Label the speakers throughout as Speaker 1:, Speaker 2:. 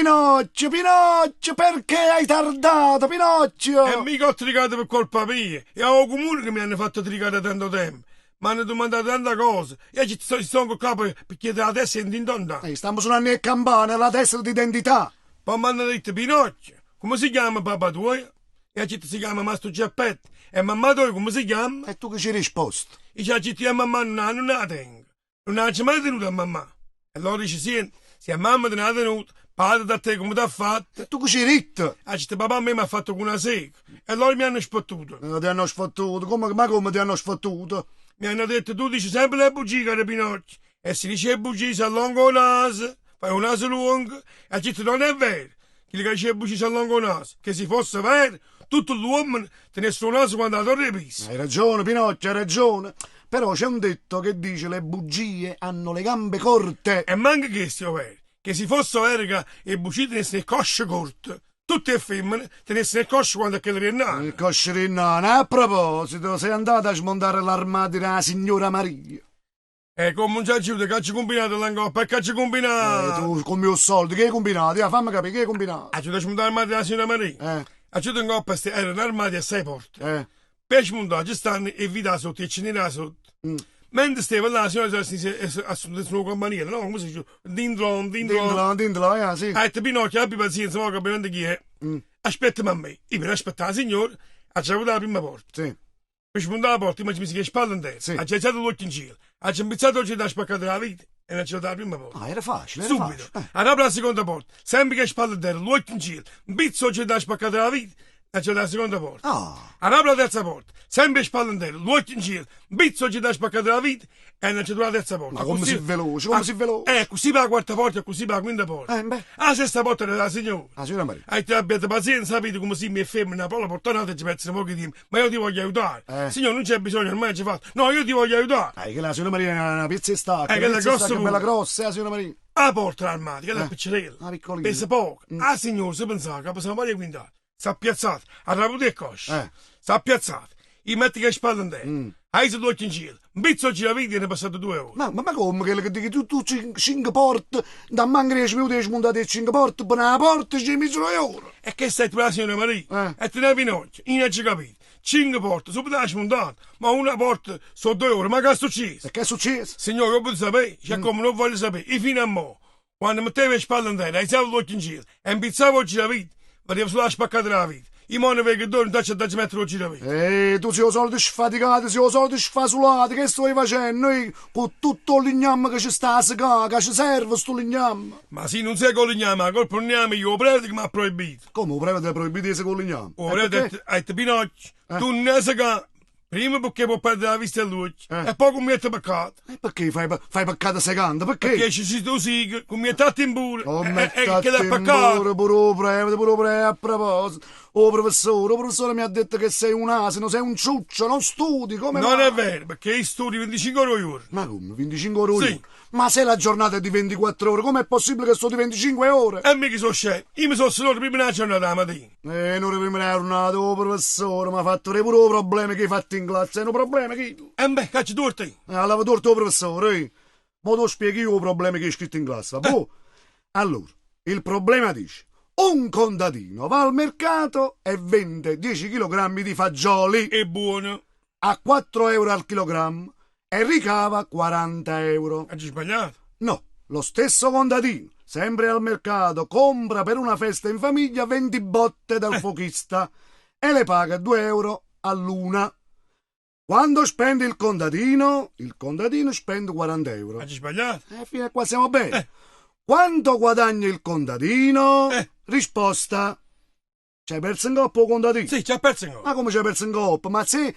Speaker 1: Pinocchio, Pinocchio, perché hai tardato, Pinocchio?
Speaker 2: E mica ho tricato per colpa mia, è 'o comune che mi hanno fatto tricare da tanto tempo. Mi hanno domandato tanta cosa. Io ci sto qua per, per chiedere la tessera di identità.
Speaker 1: Stiamo suonando le campane, la tessera d'identità.
Speaker 2: Poi mi hanno detto, Pinocchio, come si chiama papà tuo? E ha si chiama Mastro Geppetto. E mamma tua come si chiama?
Speaker 1: E tu che ci hai risposto?
Speaker 2: Io ci ho mamma non, non la tengo. Non ha mai tenuto a mamma. E allora dice, sì, se a mamma te ne ha tenuto, padre da te come ti ha fatto?
Speaker 1: E tu che ci hai detto?
Speaker 2: Ha detto, papà a me mi ha fatto con una sega. E allora mi hanno sfottuto.
Speaker 1: No, ti hanno sfottuto? Come, ma come ti hanno sfottuto?
Speaker 2: Mi hanno detto, tu dici sempre le bugie, caro Pinocchio. E se dici le bugie si allunga il naso, fai un naso lungo. E ha detto, non è vero. Chi che dice le bugie si allunga il naso. Che se fosse vero, tutto l'uomo tenesse un naso quando la torre pisa.
Speaker 1: Hai ragione, Pinocchio, hai ragione. Però c'è un detto che dice le bugie hanno le gambe corte.
Speaker 2: E manca questo è vero. Che se fosse vero che le bugie tenessero le cosce corte, tutte le femmine tenessero le cosce quando quelle rinnane.
Speaker 1: Le cosce rinnane. A proposito, sei andata a smontare l'armadio della signora Maria.
Speaker 2: E come un già che ci combinato l'angoppa, che ci combinato?
Speaker 1: Tu come al solito, che hai combinato? Ja, fammi capire, che hai combinato?
Speaker 2: Ha a smontare l'armadio della signora Maria. Ha giù in coppa, era un armadio a sei porte. Per smontare ci stanno e vita sotto, e cinera sotto. Mentre stava là, la signora si è assunta una campanile, no? Come si dice? Dindron, dindron.
Speaker 1: Dindron, dindron, ja, sì.
Speaker 2: Ha detto Pinocchio, abbi pazienza, ma capendo chi è. Aspetta a me. Io per aspettare la signora, ha già avuto la prima porta.
Speaker 1: Sì.
Speaker 2: Per smontare la porta, mi ci che spalle in terra.
Speaker 1: Sì.
Speaker 2: Ha già l'occhio in cielo. Ha già impizzato oggi da spaccare la vita e non c'è la prima porta.
Speaker 1: Ah, era facile, era
Speaker 2: Subito.
Speaker 1: facile.
Speaker 2: Apre la seconda porta, sempre che spalle in terra, l'occhio in cielo, impizzo oggi da spaccare la vita e c'è la seconda porta.
Speaker 1: Ah.
Speaker 2: Apre la terza porta, sempre spalle in terra, l'occhio in cielo, impizzo oggi da spaccare la vita e non c'è la terza porta.
Speaker 1: Ma come
Speaker 2: Così
Speaker 1: si veloce, come si veloce.
Speaker 2: Così per la quarta porta e così per la quinta porta.
Speaker 1: Beh.
Speaker 2: La sesta porta era la signora.
Speaker 1: La signora Maria.
Speaker 2: Hai detto, abbiate pazienza, sapete come si mi è ferma una parola portata e ci pezzo pochi tempo. Ma io ti voglio aiutare. Signore, non c'è bisogno, ormai c'è fatto. No, io ti voglio aiutare.
Speaker 1: Che la signora Maria è una pizza e stacca,
Speaker 2: Che
Speaker 1: una
Speaker 2: la
Speaker 1: pizza e
Speaker 2: grossa
Speaker 1: stacca, bella
Speaker 2: pure.
Speaker 1: grossa, la signora Maria.
Speaker 2: La porta l'armadio, che è la piccerella.
Speaker 1: Una piccolina.
Speaker 2: Pesa poco. Ah, signore, si pensava che possiamo fare quinta. Si è piazzato, ha raputo le cosce. Si è piazzato. I metti che spalle in terra. Hai l'occhio in cielo. Un pizzo giraviti e ne è passato 2 ore.
Speaker 1: Ma come che dici tu, tu 5 porte, da manca 10 minuti smontate le 5 porte, per una porta ci messo 2 ore.
Speaker 2: E che stai tu la signora Maria? E te ne Pinocchio, io non ci capito. 5 porte, subito la smontata, ma una porta sono 2 ore, ma che è successo?
Speaker 1: E che è successo?
Speaker 2: Signore, io voglio sapere, cioè come non voglio sapere, io fino a mo', quando mettevo le spalle in terra, alzavo l'occhio in cielo e impizzavo il giraviti, vedevo solo la spaccata della vita. Io mo ne vedo che non c'è da mettere il giraviti.
Speaker 1: Ehi, tu sei solito sfaticato, sei solito sfasulato, che stai facendo? Ehi, con tutto il legname che ci sta a secare, che ci serve sto legname?
Speaker 2: Ma se non sei con legname, la colpa non è mia, io prete che mi ha proibito.
Speaker 1: Come, il prete ha proibito di con legname?
Speaker 2: O prete ha detto, Pinocchio, tu non ne secare. Prima perché può perdere la vista all'occhio, e poi commette peccato.
Speaker 1: E perché fai peccato secando? Perché?
Speaker 2: Perché ci si tu sì, commette in pure.
Speaker 1: Oh,
Speaker 2: E che l'ha peccato.
Speaker 1: Pure, pure, prete, pure, prete, a proposito. Oh, professore, mi ha detto che sei un asino, sei un ciuccio, non studi, come
Speaker 2: Non
Speaker 1: mai?
Speaker 2: è vero, perché io studio 25 ore al giorno.
Speaker 1: Ma come, 25 ore al
Speaker 2: Sì.
Speaker 1: giorno? Ma se la giornata è di 24 ore, com'è possibile che sto di 25 ore?
Speaker 2: E mica sono scemo, io mi sono seduto prima della giornata la mattina.
Speaker 1: Non prima della giornata, oh, professore, mi ha fatto pure i problemi che hai fatto in classe, è un problema che...
Speaker 2: E beh, cacci tu te.
Speaker 1: Allora, torto, professore, eh. Mo te spieghi io i problemi che hai scritto in classe, va boh? Allora, il problema dice... Un contadino va al mercato e vende 10 chilogrammi di fagioli.
Speaker 2: È buono.
Speaker 1: A 4 euro al chilogrammo e ricava 40 euro.
Speaker 2: Hai sbagliato?
Speaker 1: No, lo stesso contadino, sempre al mercato, compra per una festa in famiglia 20 botte dal fuochista e le paga 2 euro all'una. Quando spende il contadino spende 40 euro.
Speaker 2: Hai sbagliato?
Speaker 1: E fino a qua siamo bene. Quanto guadagna il contadino? Risposta. C'hai perso in coppa o contadino?
Speaker 2: Sì, c'ha perso in coppa.
Speaker 1: Ma come c'hai perso in coppa? Ma se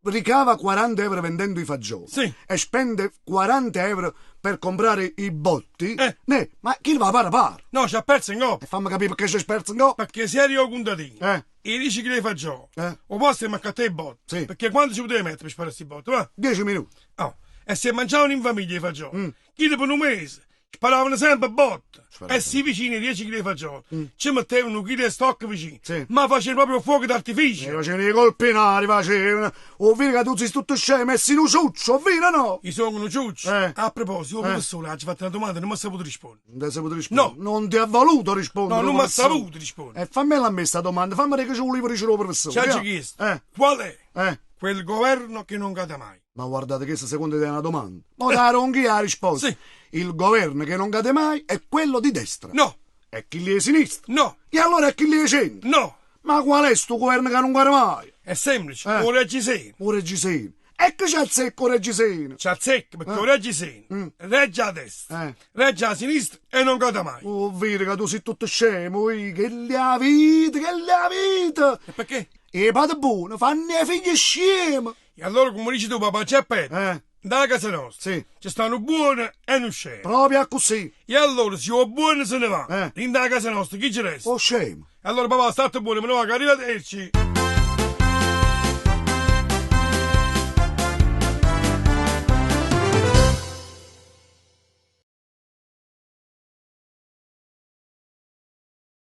Speaker 1: ricava 40 euro vendendo i fagioli e spende 40 euro per comprare i botti, ne, ma chi va a pare pare?
Speaker 2: No, c'ha perso in coppa.
Speaker 1: E fammi capire perché c'è perso in coppa.
Speaker 2: Perché se eri io contadino e dici che le fagioli, o posso ma te i botti.
Speaker 1: Sì.
Speaker 2: Perché quando ci potevi mettere per sparare questi botti? Va?
Speaker 1: 10 minuti.
Speaker 2: Oh. E se mangiavano in famiglia i fagioli, chi dopo un mese Sparavano sempe botte. E si vicino 'e 10 chile 'e fagioli ce mettevano nu chilo 'e stocco vicino,
Speaker 1: Sì.
Speaker 2: ma facevano proprio 'o fuoco
Speaker 1: E
Speaker 2: d'artificio.
Speaker 1: facevano 'e colpi in aria, facevano. 'O vero che tu sei tutto scemo e sei nu ciuccio, 'o vero no?
Speaker 2: Io sono nu ciuccio.
Speaker 1: Eh.
Speaker 2: A proposito, 'o professore aggio fatto una domanda e non mi ha saputo rispondere.
Speaker 1: Non ti ha saputo rispondere?
Speaker 2: No.
Speaker 1: Non ti ha voluto rispondere?
Speaker 2: No, non
Speaker 1: o
Speaker 2: mi ha
Speaker 1: professore?
Speaker 2: saputo rispondere.
Speaker 1: E fammela a me sta domanda, fammi vedere che ci volevo dicere 'o professore.
Speaker 2: Ci aggio
Speaker 1: via.
Speaker 2: chiesto
Speaker 1: Eh,
Speaker 2: qual è
Speaker 1: eh.
Speaker 2: quel governo che non cade mai.
Speaker 1: Ma guardate che secondo te è una domanda. Ma dare un chi ha risposto.
Speaker 2: Sì.
Speaker 1: Il governo che non cade mai è quello di destra.
Speaker 2: No,
Speaker 1: E chi lì è sinistra.
Speaker 2: no,
Speaker 1: E allora è chi lì è centro.
Speaker 2: no.
Speaker 1: Ma qual è sto governo che non cade mai?
Speaker 2: È semplice,
Speaker 1: Eh.
Speaker 2: o reggiseno.
Speaker 1: O reggiseno. E che c'è azzecca o reggiseno?
Speaker 2: Ci azzecca perché o reggiseno regge a destra,
Speaker 1: Eh.
Speaker 2: regge a sinistra e non cade mai.
Speaker 1: Oh, vero che tu sei tutto scemo, ui, che la vita, che la vita!
Speaker 2: E perché?
Speaker 1: E padre buono fanno i figli scemi!
Speaker 2: E allora, come dici tu, papà Geppetto,
Speaker 1: Eh,
Speaker 2: da casa nostra
Speaker 1: sì,
Speaker 2: ci stanno buone e non scemo.
Speaker 1: proprio così.
Speaker 2: E allora, se o buono se ne va,
Speaker 1: Eh.
Speaker 2: in da casa nostra chi ci resta?
Speaker 1: Oh, scemo.
Speaker 2: Allora papà, state buono, me ne vado, arrivederci.